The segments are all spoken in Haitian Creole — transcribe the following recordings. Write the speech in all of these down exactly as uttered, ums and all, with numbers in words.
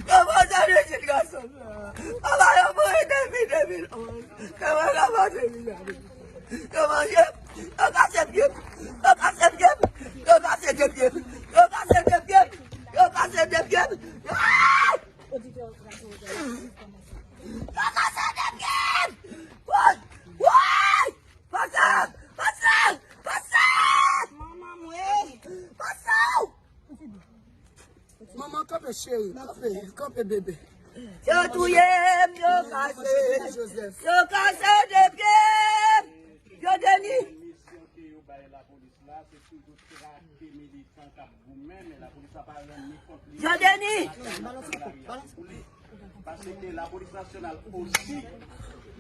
Yo manje vizit gason m nan. Papa, yo mouri depi de mil onz. Yo manje, yo manje vizit. Yo manje, yo kase pye m. Yo kase pye m. Yo kase de pye m. Yo kase de pye m. Yo kase de pye m. Ah! Yo kase de pye m. Woy! Woy! Pasa! Pasa! Pasa! Manman mwen! Pasa! Manman, kanpe, cheri. Kanpe, kanpe, bebe. Yo touye m, yo kase. Yo kase de pye m. Yo Deni. Misyon ke yo bay lapolis la, se toujou trake militan k ap goumen, men lapolis la pa rann ni kont li. Yo Deni. Paske lapolis nasyonal osi,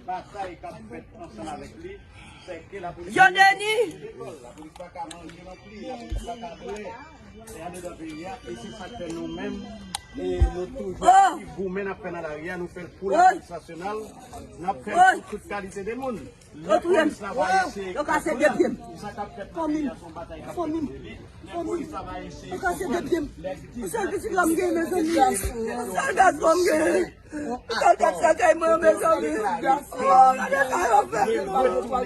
batay k ap fèt ansanm avèk li, fè ke lapolis Yo Deni. Lekòl, lapolis pa ka manje non pli, lapolis pa ka bwè. Se andedan peyi a, e se sa k fè nou menm, e nou toujou ap goumen, n ap fè nan lari a, nou fè l pou lapolis nasyonal, n ap fè l pou tout kalite de moun. Yo touye m. Yo kase de pye m. Fanmi m. Fanmi m. Fanmi m. Yo kase de pye m. Yon sèl pitit la m genyen, mezanmi. Yon sèl gason m genyen. Yon sèl gason kay mwen, mezanmi. Oh, gade sa yo fè. Gade sa yo fè.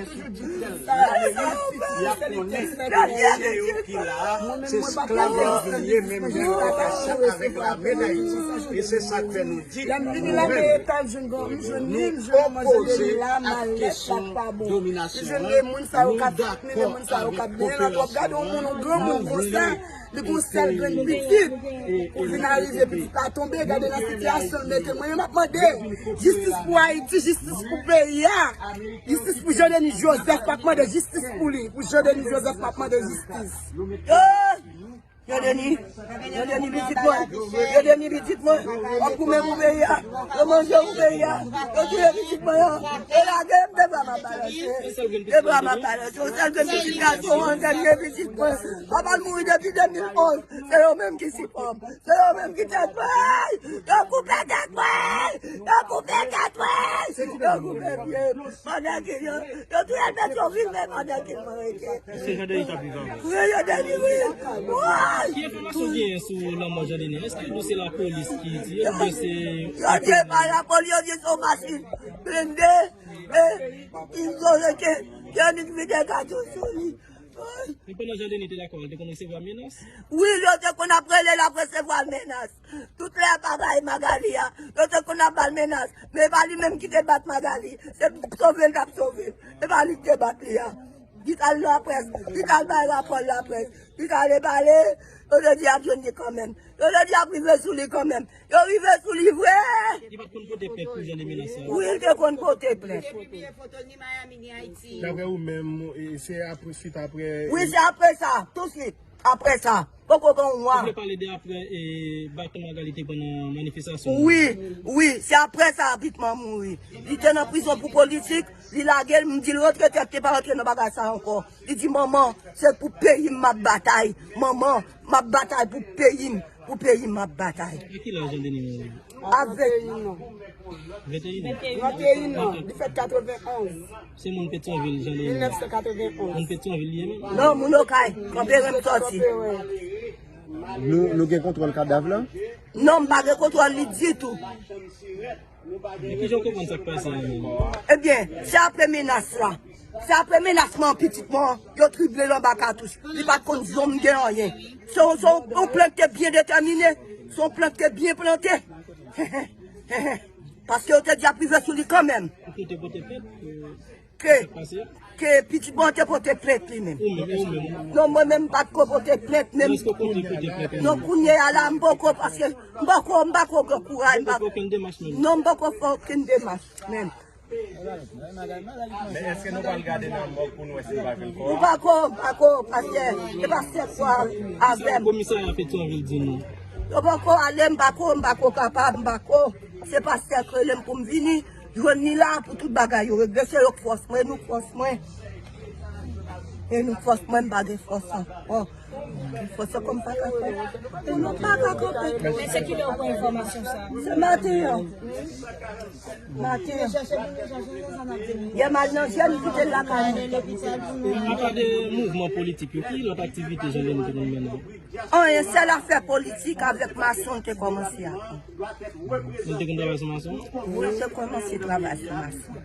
Gade sa yo fè. Se esklav yo ye, menm jan kaka chat avèk lame Dayiti. E se sa k fè nou di, nou menm, nou opoze ak kesyon dominasyon an, nou dakò avèk popilasyon an, nou vle Li gon sèl grenn pitit. Pou vin arive pitit la tonbe, gade nan sitiyasyon l mete. Mwen menm m ap mande jistis pou Ayiti, jistis pou peyi a. Jistis pou Jean Denis Joseph, m ap mande jistis pou li. Pou Jean Denis Joseph, m ap mande jistis. Yo! Jean Denis, Jean Denis pitit mwen. Jean Denis pitit mwen. W ap goumen pou peyi a. Yo manje pou peyi a. Yo touye pitit mwen an. Yo lage m, de bra m ap balanse. De bra m ap balanse. Yon sèl grenn pitit gason an, dènye pitit mwen. Papa l mouri depi de mil onz. Se yo menm ki sipò m. Se yo menm ki tèt mwen. Yo koupe tèt mwen. Yo koupe tèt mwen. Yo koupe pye m. Pandan ke yo, yo touye l Petyonvil, men pandan ke mwen rete. Se Jean Denis k ap viv ankò. Wi, Jean Denis, wi. Woy! Ki enfòmasyon w genyen sou lanmò Jean Denis? Èske w di se lapolis ki tiye l oubyen se... Yo di se pa lapolis, yo di se yon machin blende. E, izoye ke, ke annik vide katouch sou li. Woy! Men pandan Jean Denis te lakay w, li te konn resevwa menas? Wi, yo te konn ap rele l ap resevwa menas. Tout lè y ap bay Magali a, yo te konn ap ba l menas. Men e pa li menm ki te bat Magali. Se sove l t ap sove l. E pa li ki te bat li a. Li t al laprès. Li t al bay rapò l laprès. Li t ale pale. Yo te di y ap jwenn li kanmenm. Yo te di y ap rive sou li kanmenm. Yo rive sou li vre. Li pa t konn pote plent pou jan de menas sa? Wi, li te konn pote plent. Daprè ou menm, e, se apre, swit apre... Wi, se apre sa, touswit. Apre sa, poko gen yon mwa. Ou vle pale de apre, e, baton Magali te pran nan manifestasyon an? Wi, wi, se apre sa pitit mwen mouri. Li te nan prizon pou politik, li lage l, m di l rantre tèt, te pa rantre nan bagay sa ankò. Li di, "Manman, se pou peyi m m ap batay. Manman, m ap batay pou peyi m, pou peyi m m ap batay." A ki laj Jean Denis mouri? A venteyen an. Venteyen an? Venteyen an. Li fèt katrevenonz. Se moun Petyonvil, Jean Denis? Mil nèf san katrevenonz. Moun Petyonvil li ye menm? Non, moun Okay. Kanperen m sòti. Nou, nou gen kontwòl kadav la? Non, m pa gen kontwòl li ditou. Men kijan w konprann sa k pase a menm? Ebyen, se apre menas la. Se apre menas mwen, pitit mwen, yo trible l anba katouch. Li pa t konn zòn m gen anyen. Se yon, se yon, yon plent te byen detèmine. Se yon plent te byen plante. Paske yo te di y ap rive sou li kanmenm. Ou te pote plent? Ke, ke pitit mwen te pote plent li menm. Ou menm, ou menm? Non, mwen menm m pa t ko pote plent menm. Èske w konte pote plent ou menm? Non, kounye a la, m poko, paske m poko, m poko gen kouraj, m pa... Ou poko fè okenn demach menm? Non, m poko fè okenn demach menm. Men èske nou pral gade nan mòg pou nou wè si nou pa jwenn kò a? M poko, m poko, paske se pastè k pral avè m. Komisarya Petyonvil di nou. Yo poko ale, m poko, m poko kapab, m poko. Se pastè k rele m pou m vini. Jwenn li la pou tout bagay yo regle, se yo k fòs mwen, nou k fòs mwen. E nou k fòs mwen, m pa gen fòs ankò. Fòs ankò m pa ka fè. E nou pa ka kanpe. Men se kilè w pran enfòmasyon sa a? Se maten an. Maten an. Yè m al nan jèn, m kite l lakay mwen. Apa de mouvman politik yo, ki lòt aktivite Jean Denis te konn mennen? Anyen, sèl afè politik avèk mason te kòmanse ak. Nou te konn travay sou mason? Wi, te kòmanse travay sou mason.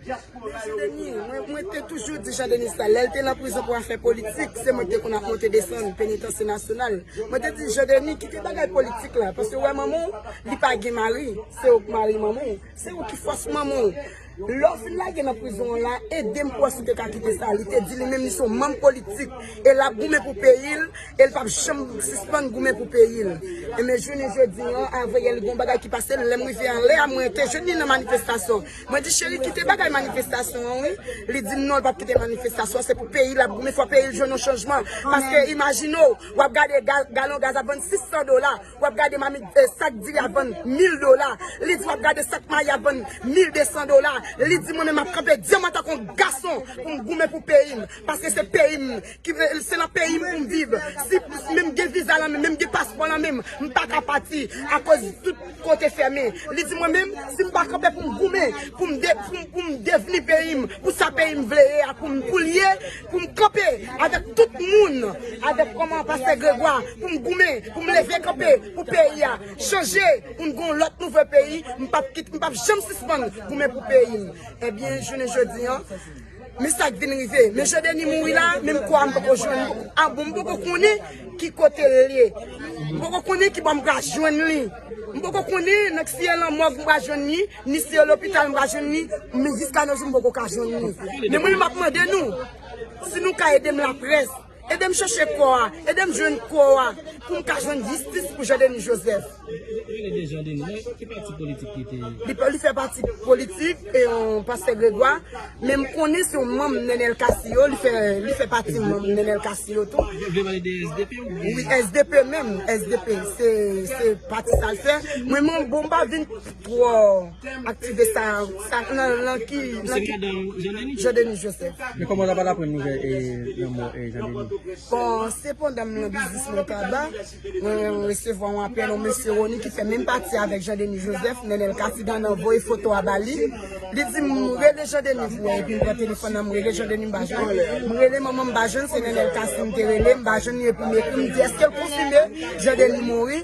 Mwen, mwen te toujou di Jean Denis sa, lè l te nan prizon pou afè politik, se mwen ki te konn ap monte desann penitansye nasyonal. Mwen te di Jean Denis, kite bagay politik la, paske w wè manman w, li pa gen mari, se ou k mari manman w, se ou ki fòs manman w. Lè w fin lage nan prizon an la, ede m pou wè si w te ka kite sa. Li te di li menm li se yon manm politik, e l ap goumen pou peyi l, e l p ap janm sispann goumen pou peyi l. Enben, jounen jodi an, avanyè li gen yon bagay ki pase, lè m rive anlè a, mwen te jwenn li nan manifestasyon. Mwen di, cheri, kite bagay manifestasyon an, wi. Li di m non, l p ap kite manifestasyon, se pou peyi l ap goumen, fò peyi l jwenn yon chanjman. Paske imajine w, w ap gade ga-, galon gaz ap vann sis san dola, w ap gade mamit, eh, sak diri ap vann mil dola. Li di w ap gade sak mayi ap vann mil de san dola. Li di mwen menm m ap kanpe dyanm antanke yon gason pou m goumen pou peyi m. Paske se peyi m ki, se nan peyi m pou m viv. Si menm gen viza lan men m, menm gen paspò lan men m, m pa ka pati akoz tout kote fèmen. Li di mwen menm, si m pa kanpe pou m goumen, pou m de-, pou m, pou m devni peyi m, pou sa peyi m vle ye a, pou m, pou l ye, pou m kanpe avèk tout moun, avèk kòman pastè Gregwa, pou m goumen, pou m leve kanpe pou peyi a chanje, pou n gen yon lòt nouvo peyi, m p ap kit, m p ap janm sispann goumen pou peyi m. Ebyen, jounen jodi an, men sa k vin rive. Men Jean Denis mouri la, menm kò a m poko jwenn. A bon, m poko konnen ki kote l ye. M poko konnen ki bò m pral jwenn li. M poko konnen nan si e lanmòg m pral jwenn li, ni si e lopital m pral jwenn li, men jiska nos jours m poko ka jwenn li. Men mwen, m ap mande nou, si nou ka ede m laprès, ede m chèche kò a, ede m jwenn kò a, pou m ka jwenn jistis pou Jean Denis Joseph. Ou rele de Jean Denis, nan ki pati politik li te ye? Li, li fè pati politik, e, yon pastè Gregwa, men m konnen se yon manm Nenel Cassy yo, li fè, li fè pati manm Nenel Cassy yo tou. Ou vle pale de S D P ou byen? Wi, S D P menm, S D P, se, se pati sa l fè. Mwen, mwen, bon, m pa vin twò aktive sa, sa, nan, nan ki, nan ki, Jean Denis Joseph. Men kòman w ta pral aprann nouvèl, e, lanmò, e, Jean Denis? Bon, se pandan m nan biznis mwen taba, mwen resevwa yon apèl yon mesye Rony ki fè menm pati avèk Jean Denis Joseph, Nenel Cassy, nan voye foto a ba li. Li di m rele Jean Denis pou wè, epi m pran telefòn nan, m rele Jean Denis, m pa jwenn. M rele manman, m pa jwenn, se Nenel Cassy m te rele, m pa jwenn li, epi m ekri, m di èske l konfime Jean Denis mouri.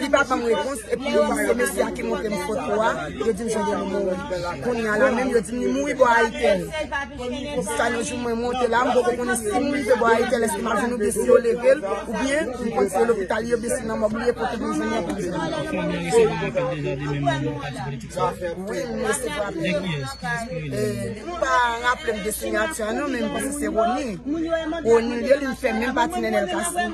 Li pa ban m repons, epi yo di se mesye a ki montre m foto a, yo di m Jean Denis mouri. Kounye a la menm, yo di m li mouri bò Ayitel. Jiska nos jours mwen monte la, m poko konnen si m rive bò Ayitel, èske m ap jwenn oubyen si yo leve l, oubyen m konn si yo lopital li, oubyen si nan mòg li ye, kote pou m jwenn li, pou m jwenn li. Fanmi an resevwa apèl deja de menm pati politik sa? Wi, m resevwa apèl. De kiyès? Kiyès ki rele? E, m pa raple m de siyati a non, men m panse se Rony. Rony li ye, li fè menm pati Nenel Cassy.